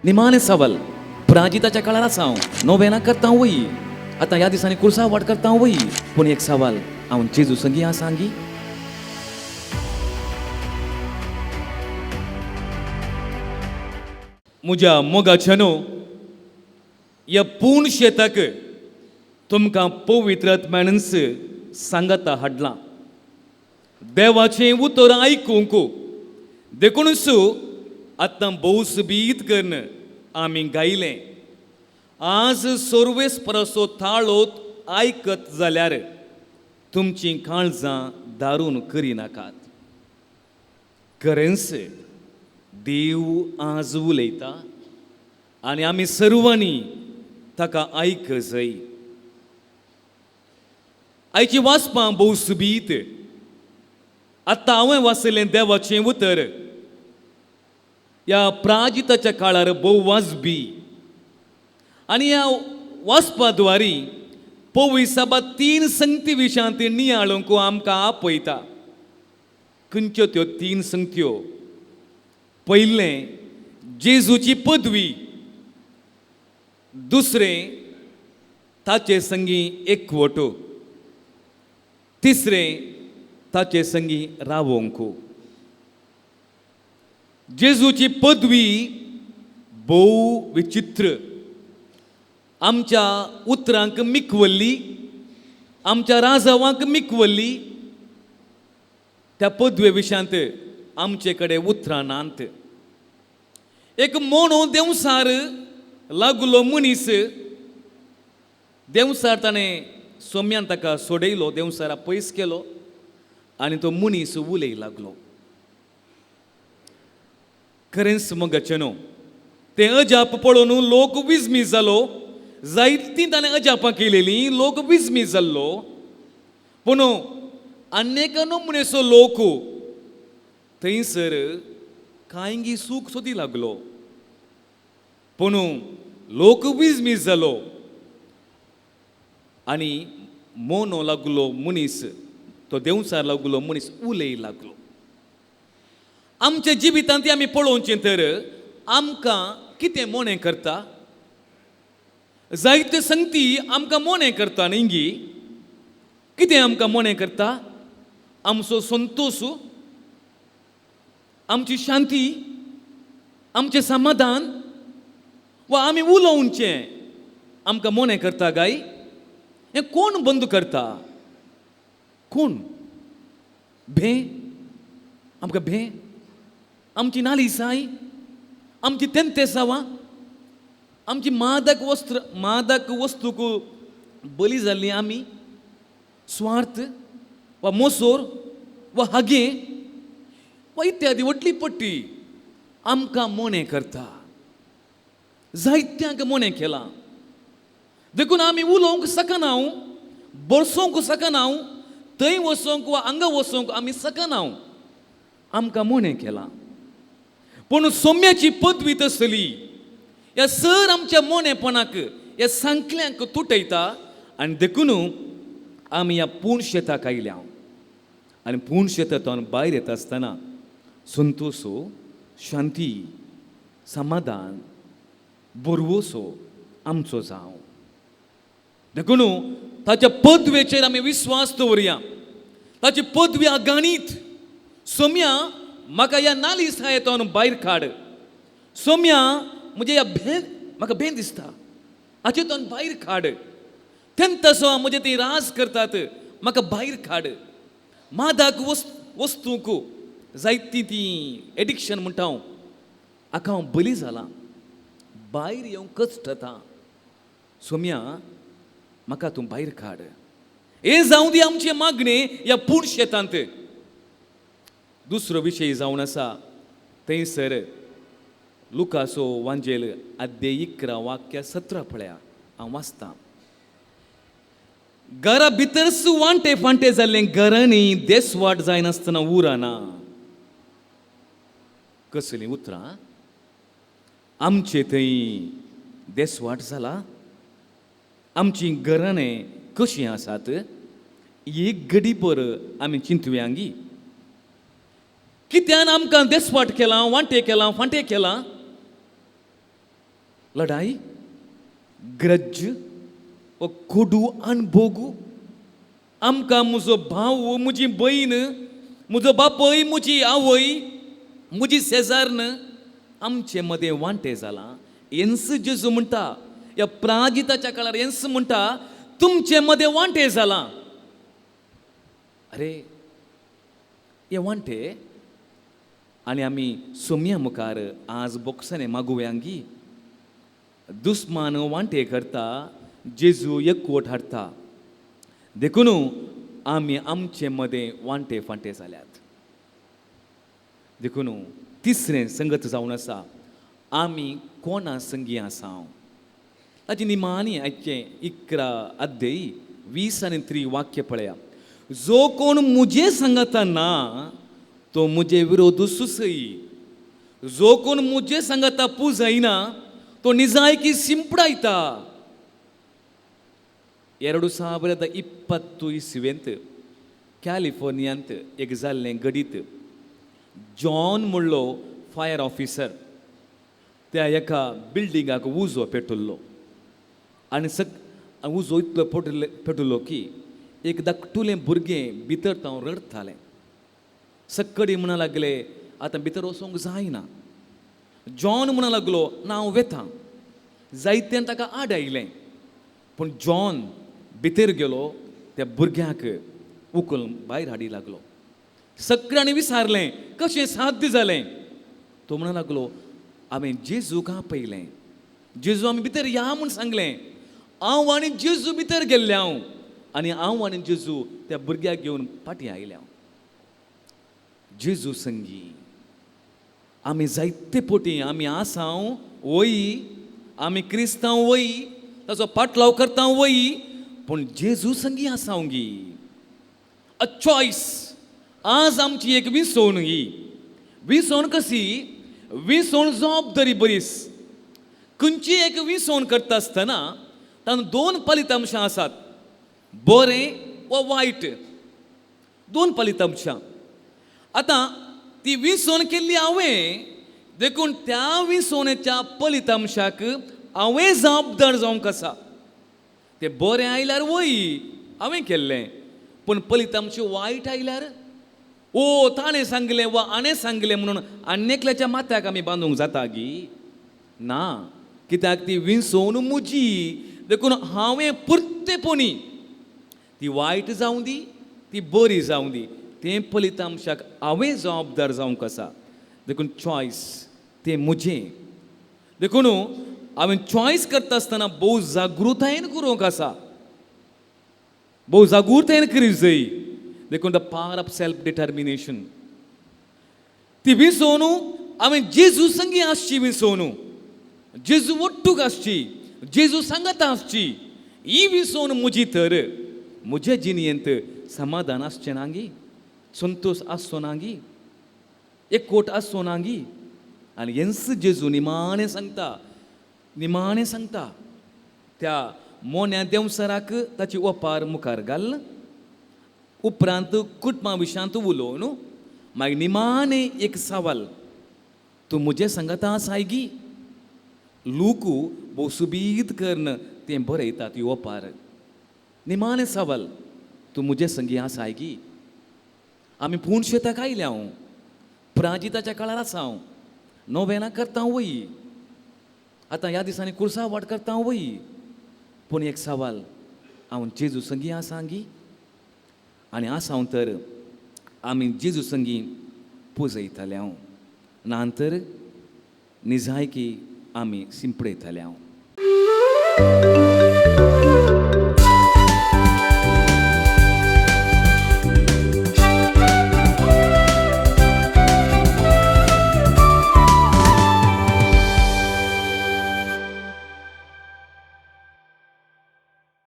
निमाणें सवाल, प्राजिताच्या काळार आसा हांव, नोवेनां करता वय, आतां ह्या दिसांनी कुर्सा वाट करता वय, पूण एक सवाल, हांव जेजू संगी आसा गी? म्हज्या मोगाच्यानो, ह्या पूर्ण शेताक तुमकां पवित्र आत्म्यानच सांगाता हाडलां देवाचें उतर आयकूंक. देखूनच आतां भौस बीत करून आमी गायलें, आज सर्वेस्पराचो थाळो आयकत जाल्यार तुमचीं काळजां दारून करिनाकात. खरेंच देव आज उलयता आनी आमी सर्वांनी ताका आयक जाय. आयची वाचपां भोव सुबीत. आतां हांवें वाचलें देवाचें उतर ह्या प्राजिताच्या काळार भोव वाजबी, आनी ह्या वाचपा द्वारी पवय साबा तीन संगती विशयांत नियाळूंक आमकां आपयता. खंयच्यो त्यो तीन संगत्यो? पयलें, जेजूची पदवी; दुसरें, ताचे संगी एकवट; तिसरें, ताचे संगी रावोंक. जेजूची पदवी भोव विचित्र. आमच्या उतरांक मिकवल्ली, आमच्या राजावांक मिकवल्ली. त्या पदवे विशयांत आमचे कडेन उतरां नात. एक मोनो देंवसार लागलो मनीस, देंवसार ताणें सोम्यान ताका सोडयलो, देंवसारा पयस केलो आनी तो मनीस उलय लागलो. खरेंच मोगाचें न्हू, तें अजाप पळोवन लोक विजमी जालो. जायतीं ताणें अजापां केलेलीं, लोक विजमी जाल्लो. पूण आन्येक नमुनेचो लोक थंयसर कांय सूख सोदी लागलो, पूण लोक विजमी जालो आनी मोनो लागलो मनीस, तो देंवचार लागलो मनीस उलय लागलो. आमच्या जिवितांत आमी पळोवचें तर आमकां कितें मोनें करता? जायते संगती आमकां मोनें करता न्ही गी? कितें आमकां मोनें करता? आमचो संतोश, आमची शांती, आमचें समाधान, वा आमी उलोवचें आमकां मोनें करता काय? हें कोण बंद करता? कोण? भें, आमकां भें, आमची नालिसाय, आमची तेंतेसावां, आमची मादक वस्त्र, मादक वस्तूक बली जाल्ली आमी, स्वार्थ वा मोसोर वा हागें वा इत्यादी व्हडली पट्टी आमकां मोनें करता. जायत्यांक मोनें केलां. देखून आमी उलोवंक शकना, बसोवंक शकना, थंय वचोंक वा हांगा वचोंक आमी शकना, आमकां मोनें केलां. पूण सोम्याची पदवी तसली ह्या सर आमच्या मोनेपणाक, ह्या सांकल्यांक तुटयता. आनी देखून आमी ह्या पूण शेताक आयल्या आनी पूण शेतांतल्यान भायर येता आसतना संतोश, शांती, समाधान, बरवसो आमचो जावं. देखून ताच्या पदवेचेर आमी विस्वास दवरया. ताची पदवी अगाणीत. सोम्या, म्हाका ह्या नालिसायेंतल्यान भायर काड. सोम्या, म्हज्या ह्या भें, म्हाका भें दिसता, हाचेतून भायर काड. तेंतसो म्हजे ती राज करतात, म्हाका भायर काड. मादाक वस्तूंक जायती ती एडिक्शन म्हणटा हांव, हाका हांव बली जालां, भायर येवंक कश्टता. सोम्या, म्हाका तूं भायर काड. हें जावं दी आमचें मागणें ह्या पूण शेतांत. दुसरो विशय जावन आसा थंयसर लुकासो वांजेल आद्य 11 वाक्य 17 पळया, हांव वाचतां. घरा भितर वांटे फांटे जाल्लें घरांनी देसवाट जायनासतना उरना. कसलीं उतरां! आमचे थंय देसवाट जाला? आमचीं घराणें कशीं आसात? एक घडीभर आमी चिंतुया गी. कित्यान आमकां देसवाट केलां, वांटे केलां, फांटे केलां? लढाई, ग्रज वा कोडू अणभोगू. आमकां म्हजो भाव, म्हजी भयण, म्हजो बापूय, म्हजी आवय, म्हजी शेजान्न, आमचे मदें वांटे जालां. हेंच जेजू म्हणटा ह्या प्राजिताच्या काळार, हेंच म्हणटा तुमचे मदें वांटे जालां. अरे हे वांटे आनी आमी सोमया मुखार आज बोक्सांनी मागुया गी. दुस्मान वांटे करता, जेजू एकवट हाडटा. देखून आमी आमचे मदें वांटे फांटे जाल्यात. देखून तिसरें संगत जावन आसा आमी कोणा संगी आसा. ताची निमाणी आयचें 11 अध्याय 20 आनी 3 वाक्य पळया. जो कोण मुजे सांगता ना तो मुजे विरोध सुसई, जो कोण मुजे सांगता पुजायना तो निजायकी सिंपडायता. 2020 इस्वेंत कॅलिफोर्नियांत एक जाल्लें घडीत. जॉन म्हणलो फायर ऑफिसर त्या एका बिल्डिंगाक उजो पेटुल्लो आनी उजो इतलो पेटुल्लो की एक धाकटुलें भुरगें भितर तांव रडटालें. सक्कडी म्हणा लागले आतां भितर वचोंक जायना. जॉन म्हणा लागलो ना हांव वेता. जायत्यान ताका आड आयलें पूण जॉन भितर गेलो, त्या भुरग्याक उखलून भायर हाडी लागलो. सगळ्यांनी विचारलें कशें साध्य जालें. तो म्हणा लागलो हांवें जेजूक आपयलें, जेजू आमी भितर या म्हूण सांगलें. हांव आनी जेजू भितर गेल्ले हांव आनी हांव आनी जेजू त्या भुरग्याक घेवन फाटीं आयले हांव. जेजू संगी आमी जायते पोटी आमी आसाव वय, आमी क्रिस्तांव वय, ताचो पाटलाव करता वय, पूण जेजू संगी आसाव गी. अ चॉयस आज आमची एक विसवण. ही विसवण कशी? विसवण जबाबदारी बरीस. खंयची एक विसवण करता आसतना तातूंत दोन फलितांशां आसात, बरें वा वायट, दोन फलितांशां. आतां ती विसवण केल्ली हांवें, देखून त्या विसवणेच्या फलितांशाक हांवें जबाबदार जावंक आसा. तें बरें आयल्यार वय हांवें केल्लें, पूण फलितांश वायट आयल्यार ओ ताणें सांगलें वा हाणें सांगलें म्हणून आनी एकल्याच्या माथ्याक आमी बांदूंक जाता गी ना. कित्याक ती विसवण म्हजी, देखून हांवें पुरतेपणी ती वायट जावं दी ती बरी जावं दी तें फलितांशाक हांवें जबाबदार जावंक आसा. देखून चॉयस तें म्हजें. देखून हांवें चॉयस करता आसतना भोव जागृतायेन करूंक आसा, भोव जागृतायेन करीत जाय. देखून the power of self determination ती विसवण हांवें जेजू संगी आसची, विसवण जेजू ಒಟ್ಟುಗ್ आसची, जेजू सांगता आसची. ही विसवण म्हजी तर म्हजे जिणेंत समाधान आसचें ना गी, संतोश आसचो ना गी, एकवट आसचो ना गी. आनी हेंच जेजू निमाणें सांगता, निमाणें सांगता त्या मोन्या देंवसराक ताची ओपार मुखार घाल. उपरांत कुटुंबा विशयांत उलोवन मागीर निमाणें एक सवाल, तूं म्हजें सांगता आसाय गी. लूकू भोव सुबीत करून तें बरयता ती ओपार. निमाणें सवाल, तूं म्हजे संगी आसाय गी. आमी पूण शेताक आयल्या हांव, प्राजिताच्या काळार आसा हांव, नोवेनां करता वय, आतां ह्या दिसांनी कुर्सा वाट करता वय, पूण एक सवाल, हांव जेजू संगी आसा गी. आनी आसा हांव तर आमी जेजू संगी पुजयताले हांव, ना तर निजायकी आमी सिंपडयताले हांव.